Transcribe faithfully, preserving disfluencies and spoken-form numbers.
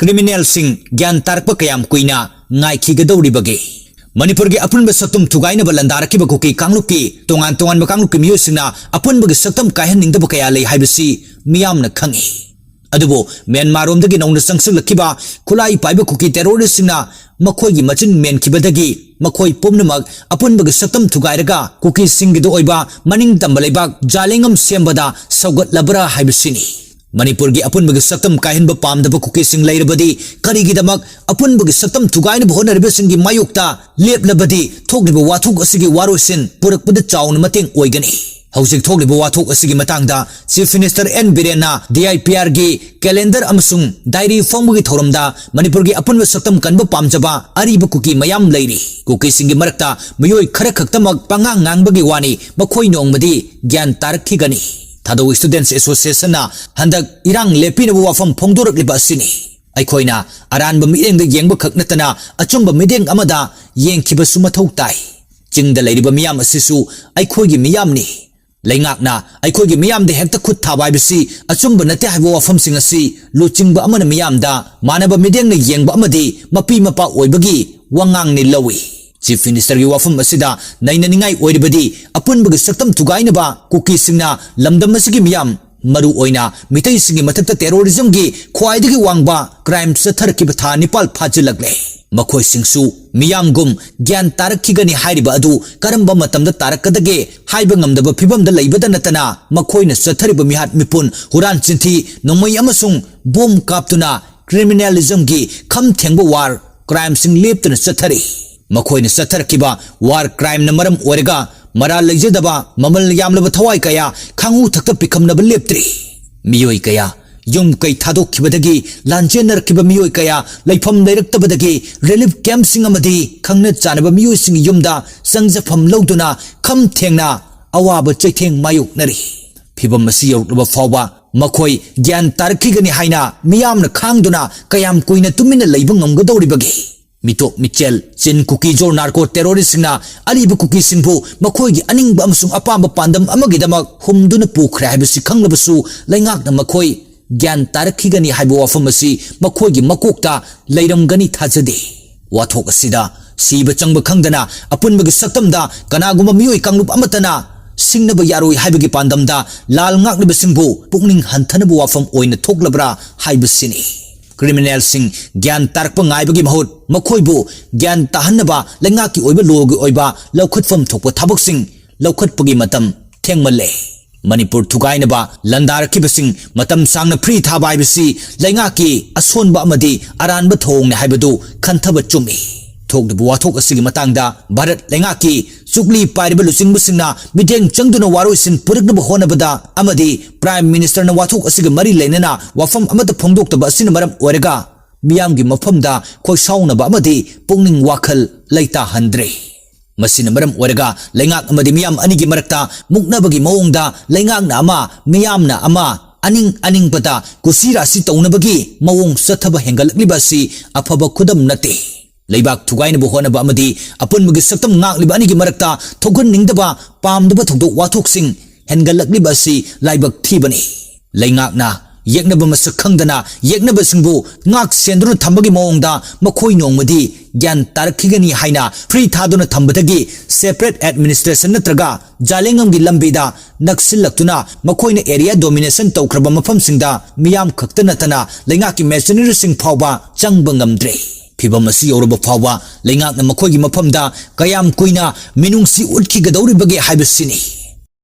ꯀ꯭ꯔꯤꯃꯤꯅꯦꯜꯁꯤꯡ ꯒ꯭ꯌꯥꯟ ꯇꯥꯔꯛꯄ ꯀꯌꯥꯝ ꯀꯨꯏꯅ ꯉꯥꯏꯈꯤꯒꯗꯧꯔꯤꯕꯒꯦ? ꯃꯅꯤꯄꯨꯔꯒꯤ ꯑꯄꯨꯟꯕ ꯁꯛꯇꯝ ꯊꯨꯒꯥꯏꯅꯕ ꯂꯥꯟꯗꯥꯔꯛꯈꯤꯕ ꯀꯨꯀꯤ ꯀꯥꯡꯂꯨꯞꯀꯤ ꯇꯣꯉꯥꯟ ꯇꯣꯉꯥꯟꯕ ꯀꯥꯡꯂꯨꯞꯀꯤ ꯃꯤꯑꯣꯏꯁꯤꯡꯅ ꯑꯄꯨꯟꯕꯒꯤ ꯁꯛꯇꯝ ꯀꯥꯏꯍꯟꯅꯤꯡꯗꯕ ꯀꯌꯥ ꯂꯩ ꯍꯥꯏꯕꯁꯤ ꯃꯤꯌꯥꯝꯅ ꯈꯪꯏ꯫ ꯑꯗꯨꯕꯨ ꯃ꯭ꯌꯥꯟꯃꯥꯔꯔꯣꯝꯗꯒꯤ ꯅꯧꯅ ꯆꯪꯁꯤꯜꯂꯛꯈꯤꯕ ꯈꯨꯠꯂꯥꯏ ꯄꯥꯏꯕ ꯀꯨꯀꯤ ꯇꯦꯔꯣꯔꯤꯁꯁꯤꯡꯅ ꯃꯈꯣꯏꯒꯤ ꯃꯆꯤꯟ ꯃꯦꯟꯈꯤꯕꯗꯒꯤ ꯃꯈꯣꯏ ꯄꯨꯝꯅꯃꯛ ꯑꯄꯨꯟꯕꯒꯤ ꯁꯛꯇꯝ ꯊꯨꯒꯥꯏꯔꯒ ꯀꯨꯀꯤꯁꯤꯡꯒꯤꯗ ꯑꯣꯏꯕ ꯃꯅꯤꯡ ꯇꯝꯕ ꯂꯩꯕꯥꯛ ꯖꯥꯂꯦꯡ ꯑꯃ ꯁꯦꯝꯕꯗ ꯁꯧꯒꯠꯂꯕ꯭ꯔꯥ ꯍꯥꯏꯕꯁꯤꯅꯤ꯫ ꯃꯅꯤꯄꯨꯔꯒꯤ ꯑꯄꯨꯟꯕꯒꯤ ꯁꯛꯇꯝ ꯀꯥꯏꯍꯟꯕ ꯄꯥꯝꯗꯕ ꯀꯨꯀꯤꯁꯤꯡ ꯂꯩꯔꯕꯗꯤ ꯀꯔꯤꯒꯤꯗꯃꯛ ꯑꯄꯨꯟꯕꯒꯤ ꯁꯛꯇꯝ ꯊꯨꯒꯥꯏꯅꯕ ꯍꯣꯠꯅꯔꯤꯕꯁꯤꯡꯒꯤ ꯃꯥꯌꯣꯛꯇ ꯂꯦꯞꯂꯕꯗꯤ ꯊꯣꯛꯂꯤꯕ ꯋꯥꯊꯣꯛ ꯑꯁꯤꯒꯤ ꯋꯥꯔꯣꯏꯁꯤꯟ ꯄꯨꯔꯛꯄꯗ ꯆꯥꯎꯅ ꯃꯇꯦꯡ ꯑꯣꯏꯒꯅꯤ꯫ ꯍꯧꯖꯤꯛ ꯊꯣꯛꯂꯤꯕ ꯋꯥꯊꯣꯛ ꯑꯁꯤꯒꯤ ꯃꯇꯥꯡꯗ Chief Minister N ꯕꯤꯔꯦꯟꯅ D I P R ꯒꯤ calendar ꯑꯃꯁꯨꯡ diary ꯐꯣꯡꯕꯒꯤ ꯊꯧꯔꯝꯗ ꯃꯅꯤꯄꯨꯔꯒꯤ ꯑꯄꯨꯟꯕ ꯁꯛꯇꯝ ꯀꯟꯕ ꯄꯥꯝꯖꯕ ꯑꯔꯤꯕ ꯀꯨꯀꯤ ꯃꯌꯥꯝ ꯂꯩꯔꯤ꯫ ꯀꯨꯀꯤꯁꯤꯡꯒꯤ ꯃꯔꯛꯇ ꯃꯤꯑꯣꯏ ꯈꯔ ꯈꯛꯇꯃꯛ ꯄꯉꯥꯡ ꯉꯥꯡꯕꯒꯤ ꯋꯥꯅꯤ, ꯃꯈꯣꯏ ꯅꯣꯡꯃꯗꯤ ꯒ꯭ꯌꯥꯟ ꯇꯥꯔꯛꯈꯤꯒꯅꯤ꯫ ꯊꯥꯗꯧ Students Association ꯅ ꯍꯟꯗꯛ ꯏꯔꯥꯡ ꯂꯦꯞꯄꯤꯅꯕ ꯋꯥꯐꯝ ꯐꯣꯡꯗꯣꯔꯛꯂꯤꯕ ꯑꯁꯤꯅꯤ꯫ ꯑꯩꯈꯣꯏꯅ ꯑꯔꯥꯟꯕ ꯃꯤꯠꯌꯦꯡꯗ ꯌꯦꯡꯕ ꯈꯛ ꯅꯠꯇꯅ ꯑꯆꯨꯝꯕ ꯃꯤꯠꯌꯦꯡ ꯑꯃꯗ ꯌꯦꯡꯈꯤꯕꯁꯨ ꯃꯊꯧ ꯇꯥꯏ꯫ ꯆꯤꯡꯗ ꯂꯩꯔꯤꯕ ꯃꯤꯌꯥꯝ ꯑꯁꯤꯁꯨ ꯑꯩꯈꯣꯏꯒꯤ ꯃꯤꯌꯥꯝꯅꯤ꯫ ꯂꯩꯉꯥꯛꯅ ꯑꯩꯈꯣꯏꯒꯤ ꯃꯤꯌꯥꯝꯗ ꯍꯦꯛꯇ ꯈꯨꯠ ꯊꯥꯕ ꯍꯥꯏꯕꯁꯤ ꯑꯆꯨꯝꯕ ꯅꯠꯇꯦ ꯍꯥꯏꯕ ꯋꯥꯐꯝꯁꯤꯡ ꯑꯁꯤ ꯂꯨꯆꯤꯡꯕ ꯑꯃꯅ ꯃꯤꯌꯥꯝꯗ ꯃꯥꯟꯅꯕ ꯃꯤꯠꯌꯦꯡꯅ ꯌꯦꯡꯕ ꯑꯃꯗꯤ ꯃꯄꯤ ꯃꯄꯥ ꯑꯣꯏꯕꯒꯤ ꯋꯥꯉꯥꯡꯅꯤ ꯂꯧꯏ꯫ Chief Minister ꯒꯤ ꯋꯥꯐꯝ ꯑꯁꯤꯗ ꯅꯩꯅꯅꯤꯡꯉꯥꯏ ꯑꯣꯏꯔꯤꯕꯗꯤ ꯑꯄꯨꯟꯕꯒꯤ ꯁꯛꯇꯝ ꯊꯨꯒꯥꯏꯅꯕ ꯀꯨꯀꯤꯁꯤꯡꯅ ꯂꯝꯗꯝ ꯑꯁꯤꯒꯤ ꯃꯤꯌꯥꯝ, ꯃꯔꯨꯑꯣꯏꯅ ꯃꯤꯇꯩꯁꯤꯡꯒꯤ ꯃꯊꯛꯇ terrorism ꯒꯤ ꯈ꯭ꯋꯥꯏꯗꯒꯤ ꯋꯥꯡꯕ crime ꯆꯠꯊꯔꯛꯈꯤꯕ ꯊꯥ ꯅꯤꯄꯥꯜ ꯐꯥꯖꯤꯜꯂꯛꯂꯦ꯫ ꯃꯈꯣꯏꯁꯤꯡꯁꯨ ꯃꯤꯌꯥꯝꯒꯨꯝ ꯒ꯭ꯌꯥꯟ ꯇꯥꯔꯛꯈꯤꯒꯅꯤ ꯍꯥꯏꯔꯤꯕ ꯑꯗꯨ ꯀꯔꯝꯕ ꯃꯇꯝꯗ ꯇꯥꯔꯛꯀꯗꯒꯦ ꯍꯥꯏꯕ ꯉꯝꯗꯕ ꯐꯤꯕꯝꯗ ꯂꯩꯕꯗ ꯅꯠꯇꯅ ꯃꯈꯣꯏꯅ ꯆꯠꯊꯔꯤꯕ ꯃꯤꯍꯥꯠ ꯃꯤꯄꯨꯟ, ꯍꯨꯔꯥꯟ ꯆꯤꯟꯊꯤ, ꯅꯣꯡꯃꯩ ꯑꯃꯁꯨꯡ ꯕꯣꯝ ꯀꯥꯞꯇꯨꯅ criminalism ꯒꯤ ꯈꯝ ꯊꯦꯡꯕ war crime ꯁꯤꯡ ꯂꯦꯞꯇꯅ ꯆꯠꯊꯔꯤ꯫ ꯃꯈꯣꯏꯅ ꯆꯠꯊꯔꯛꯈꯤꯕ war crime ꯅ ꯃꯔꯝ ꯑꯣꯏꯔꯒ ꯃꯔꯥꯜ ꯂꯩꯖꯗꯕ, ꯃꯃꯜ ꯌꯥꯝꯂꯕ ꯊꯋꯥꯏ ꯀꯌꯥ ꯈꯥꯡꯎ ꯊꯛꯇ ꯄꯤꯈꯝꯅꯕ ꯂꯦꯞꯇ꯭ꯔꯤ꯫ ꯃꯤꯑꯣꯏ ꯀꯌꯥ ꯌꯨꯝ ꯀꯩ ꯊꯥꯗꯣꯛꯈꯤꯕꯗꯒꯤ ꯂꯥꯟꯖꯦꯟꯅꯔꯛꯈꯤꯕ ꯃꯤꯑꯣꯏ ꯀꯌꯥ ꯂꯩꯐꯝ ꯂꯩꯔꯛꯇꯕꯗꯒꯤ relief camp ꯁꯤꯡ ꯑꯃꯗꯤ ꯈꯪꯅ ꯆꯥꯟꯅꯕ ꯃꯤꯑꯣꯏꯁꯤꯡꯒꯤ ꯌꯨꯝꯗ ꯆꯪꯖꯐꯝ ꯂꯧꯗꯨꯅ ꯈꯝ ꯊꯦꯡꯅ ꯑꯋꯥꯕ ꯆꯩꯊꯦꯡ ꯃꯥꯌꯣꯛꯅꯔꯤ꯫ ꯐꯤꯚꯝ ꯑꯁꯤ ꯌꯧꯔꯛꯂꯕ ꯐꯥꯎꯕ ꯃꯈꯣꯏ ꯒ꯭ꯌꯥꯟ ꯇꯥꯔꯛꯈꯤꯒꯅꯤ ꯍꯥꯏꯅ ꯃꯤꯌꯥꯝꯅ ꯈꯥꯡꯗꯨꯅ ꯀꯌꯥꯝ ꯀꯨꯏꯅ ꯇꯨꯃꯤꯟꯅ ꯂꯩꯕ ꯉꯝꯒꯗꯧꯔꯤꯕꯒꯦ? ꯃꯤꯇꯣꯞ ꯃꯤꯆꯦꯜ, ꯆꯤꯟ ꯀꯨꯀꯤꯖꯣꯔ narco terrorist ꯁꯤꯡꯅ ꯑꯔꯤꯕ ꯀꯨꯀꯤꯁꯤꯡꯕꯨ ꯃꯈꯣꯏꯒꯤ ꯑꯅꯤꯡꯕ ꯑꯃꯁꯨꯡ ꯑꯄꯥꯝꯕ ꯄꯥꯟꯗꯝ ꯑꯃꯒꯤꯗꯃꯛ ꯍꯨꯝꯗꯨꯅ ꯄꯨꯈ꯭ꯔꯦ ꯍꯥꯏꯕꯁꯤ ꯈꯪꯂꯕꯁꯨ ꯂꯩꯉꯥꯛꯅ ꯃꯈꯣꯏ ꯒ꯭ꯌꯥꯟ ꯇꯥꯔꯛꯈꯤꯒꯅꯤ ꯍꯥꯏꯕ ꯋꯥꯐꯝ ꯑꯁꯤ ꯃꯈꯣꯏꯒꯤ ꯃꯀꯣꯛꯇ ꯂꯩꯔꯝꯒꯅꯤ ꯊꯥꯖꯗꯦ꯫ ꯋꯥꯊꯣꯛ ꯑꯁꯤꯗ ꯁꯤꯕ ꯆꯪꯕ ꯈꯪꯗꯅ ꯑꯄꯨꯟꯕꯒꯤ ꯁꯛꯇꯝꯗ ꯀꯅꯥꯒꯨꯝꯕ ꯃꯤꯑꯣꯏ ꯀꯥꯡꯂꯨꯞ ꯑꯃꯠꯇꯅ ꯁꯤꯡꯅꯕ ꯌꯥꯔꯣꯏ ꯍꯥꯏꯕꯒꯤ ꯄꯥꯟꯗꯝꯗ ꯂꯥꯜ ꯉꯥꯛꯂꯤꯕꯁꯤꯡꯕꯨ ꯄꯨꯛꯅꯤꯡ ꯍꯟꯊꯅꯕ ꯋꯥꯐꯝ ꯑꯣꯏꯅ ꯊꯣꯛꯂꯕ꯭ꯔꯥ ꯍꯥꯏꯕꯁꯤꯅꯤ꯫ ꯀ꯭ꯔꯤꯃꯤꯅꯦꯜꯁꯤꯡ ꯒ꯭ꯌꯥꯟ ꯇꯥꯔꯛꯄ ꯉꯥꯏꯕꯒꯤ ꯃꯍꯨꯠ ꯃꯈꯣꯏꯕꯨ ꯒ꯭ꯌꯥꯟ ꯇꯥꯍꯟꯅꯕ ꯂꯩꯉꯥꯛꯀꯤ ꯑꯣꯏꯕ ꯂꯣꯒꯤ ꯑꯣꯏꯕ ꯂꯧꯈꯠꯐꯝ ꯊꯣꯛꯄ ꯊꯕꯛꯁꯤꯡ ꯂꯧꯈꯠꯄꯒꯤ ꯃꯇꯝ ꯊꯦꯡꯃꯜꯂꯦ꯫ ꯃꯅꯤꯄꯨꯔ ꯊꯨꯒꯥꯏꯅꯕ ꯂꯥꯟꯗꯥꯔꯛꯈꯤꯕꯁꯤꯡ ꯃꯇꯝ ꯁꯥꯡꯅ ꯐ꯭ꯔꯤ ꯊꯥꯕ ꯍꯥꯏꯕꯁꯤ ꯂꯩꯉꯥꯛꯀꯤ ꯑꯁꯣꯟꯕ ꯑꯃꯗꯤ ꯑꯔꯥꯟꯕ ꯊꯧꯑꯣꯡꯅꯤ ꯍꯥꯏꯕꯗꯨ ꯈꯟꯊꯕ ꯆꯨꯝꯃꯤ꯫ ꯊꯣꯛꯂꯤꯕ ꯋꯥꯊꯣꯛ ꯑꯁꯤꯒꯤ ꯃꯇꯥꯡꯗ ꯚꯥꯔꯠ ꯂꯩꯉꯥꯛꯀꯤ ꯆꯨꯛꯂꯤ ꯄꯥꯏꯔꯤꯕ ꯂꯨꯆꯤꯡꯕꯁꯤꯡꯅ ꯃꯤꯠꯌꯦꯡ ꯆꯪꯗꯨꯅ ꯋꯥꯔꯣꯏꯁꯤꯟ ꯄꯨꯔꯛꯅꯕ ꯍꯣꯠꯅꯕꯗ ꯑꯃꯗꯤ ꯄ꯭ꯔꯥꯏꯝ ꯃꯤꯅꯤꯁꯇꯔꯅ ꯋꯥꯊꯣꯛ ꯑꯁꯤꯒ ꯃꯔꯤ ꯂꯩꯅꯅ ꯋꯥꯐꯝ ꯑꯃꯠꯇ ꯐꯣꯡꯗꯣꯛꯇꯕ ꯑꯁꯤꯅ ꯃꯔꯝ ꯑꯣꯏꯔꯒ ꯃꯤꯌꯥꯝꯒꯤ ꯃꯐꯝꯗ ꯈꯣꯏꯁꯥꯎꯅꯕ ꯑꯃꯗꯤ ꯄꯨꯛꯅꯤꯡ ꯋꯥꯈꯜ ꯂꯩꯇꯥꯍꯟꯗ꯭ꯔꯦ꯫ ꯃꯁꯤꯅ ꯃꯔꯝ ꯑꯣꯏꯔꯒ ꯂꯩꯉꯥꯛ ꯑꯃꯗꯤ ꯃꯤꯌꯥꯝ ꯑꯅꯤꯒꯤ ꯃꯔꯛꯇ ꯃꯨꯛꯅꯕꯒꯤ ꯃꯑꯣꯡꯗ ꯂꯩꯉꯥꯛꯅ ꯑꯃ, ꯃꯤꯌꯥꯝꯅ ꯑꯃ, ꯑꯅꯤꯡ ꯑꯅꯤꯡꯕꯗ ꯀꯨꯁꯤ ꯔꯥꯁꯤ ꯇꯧꯅꯕꯒꯤ ꯃꯑꯣꯡ ꯆꯠꯊꯕ ꯍꯦꯟꯒꯠꯂꯛꯂꯤꯕ ꯑꯁꯤ ꯑꯐꯕ ꯈꯨꯗꯝ ꯅꯠꯇꯦ꯫ ꯂꯩꯕꯥꯛ ꯊꯨꯒꯥꯏꯅꯕ ꯍꯣꯠꯅꯕ ꯑꯃꯗꯤ ꯑꯄꯨꯟꯕꯒꯤ ꯁꯛꯇꯝ ꯉꯥꯛꯂꯤꯕ ꯑꯅꯤꯒꯤ ꯃꯔꯛꯇ ꯊꯣꯛꯍꯟꯅꯤꯡꯗꯕ, ꯄꯥꯝꯗꯕ ꯊꯧꯗꯣꯛ ꯋꯥꯊꯣꯛꯁꯤꯡ ꯍꯦꯟꯒꯠꯂꯛꯂꯤꯕ ꯑꯁꯤ ꯂꯥꯏꯕꯛ ꯊꯤꯕꯅꯤ꯫ ꯂꯩꯉꯥꯛꯅ ꯌꯦꯛꯅꯕ ꯃꯁꯛ ꯈꯪꯗꯅ ꯌꯦꯛꯅꯕꯁꯤꯡꯕꯨ ꯉꯥꯛ ꯁꯦꯟꯗꯨꯅ ꯊꯝꯕꯒꯤ ꯃꯑꯣꯡꯗ ꯃꯈꯣꯏ ꯅꯣꯡꯃꯗꯤ ꯒ꯭ꯌꯥꯟ ꯇꯥꯔꯛꯈꯤꯒꯅꯤ ꯍꯥꯏꯅ ꯐ꯭ꯔꯤ ꯊꯥꯗꯨꯅ ꯊꯝꯕꯗꯒꯤ ꯁꯦꯄꯔꯦꯠ ꯑꯦꯗꯃꯤꯅꯤꯁꯇ꯭ꯔꯦꯁꯟ ꯅꯠꯇ꯭ꯔꯒ ꯖꯥꯂꯦꯡꯉꯝꯒꯤ ꯂꯝꯕꯤꯗ ꯅꯛꯁꯤꯜꯂꯛꯇꯨꯅ ꯃꯈꯣꯏꯅ ꯑꯦꯔꯤꯌꯥ ꯗꯣꯃꯤꯅꯦꯁꯟ ꯇꯧꯈ꯭ꯔꯕ ꯃꯐꯝꯁꯤꯡꯗ ꯃꯤꯌꯥꯝ ꯈꯛꯇ ꯅꯠꯇꯅ ꯂꯩꯉꯥꯛꯀꯤ ꯃꯦꯁꯤꯅꯔꯤꯁꯤꯡ ꯐꯥꯎꯕ ꯆꯪꯕ ꯉꯝꯗ꯭ꯔꯦ꯫ ꯐꯤꯚꯝ ꯑꯁꯤ ꯌꯧꯔꯕ ꯐꯥꯎꯕ ꯂꯩꯉꯥꯛꯅ ꯃꯈꯣꯏꯒꯤ ꯃꯐꯝꯗ ꯀꯌꯥꯝ ꯀꯨꯏꯅ ꯃꯤꯅꯨꯡꯁꯤ ꯎꯠꯈꯤꯒꯗꯧꯔꯤꯕꯒꯦ ꯍꯥꯏꯕꯁꯤꯅꯤ꯫